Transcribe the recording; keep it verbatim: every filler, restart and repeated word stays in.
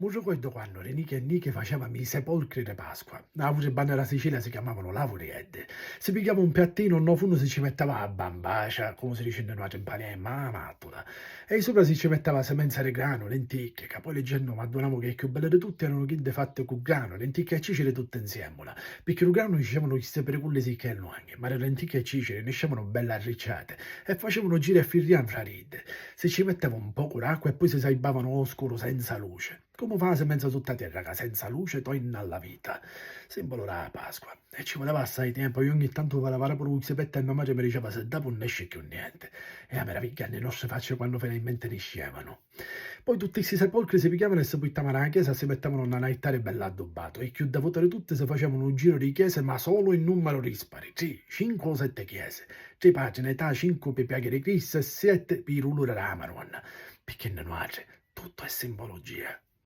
Mu ricordu quannu ri nichi e nichi facevami i sepolcri ri Pasqua. Autri banni ra Sicilia si chiamavanu lavurieddi. Si pigghiava un piattinu, nno funnu si ci metteva a bambacia, comu si dici nno nuatri in Paliemma, a matula. E i supra si ci metteva semenza ri granu, lenticchi, ca poi liggennu m'addunamu chi i cchiù belli ri tutti eranu chiddi fatti cu granu, lenticchi e ciciri tutti nsiemmula, picchì ru granu dicevanu chi si piriculli sicchi e luanghi, ma ri lenticchi e ciciri niscevanu belli arricciati e facevanu giri e firria nfra riddi. Si ci metteva un pocu d'acqua e poi si saibavanu o scuru senza luci. Comu fa a semenza sutta terra ca senza luci toi nna la vita. Simbolu ra Pasqua. E ci vuleva assai tempu, io ogni tantu vuleva puru u xipettu e me matri mi diceva se dapu nesci cchiù nienti. E a meravigghia nni nostri facci quannu finalmenti niscevanu. Poi tutti sti sepolcri si pigghiavanu e si puittavanu a la chiesa e si mettevanu nna n'altari bellu addubbatu e i cchiù devotu ri tutti si facevanu u giru ri chiesi ma solu in nummaru dispari, tri, cincu o setti chiesi, tri patri in età, cincu pi piaghi ri Cristu e setti pi i duluri ra Maronna, picchì nni nuatri tuttu è simbologia.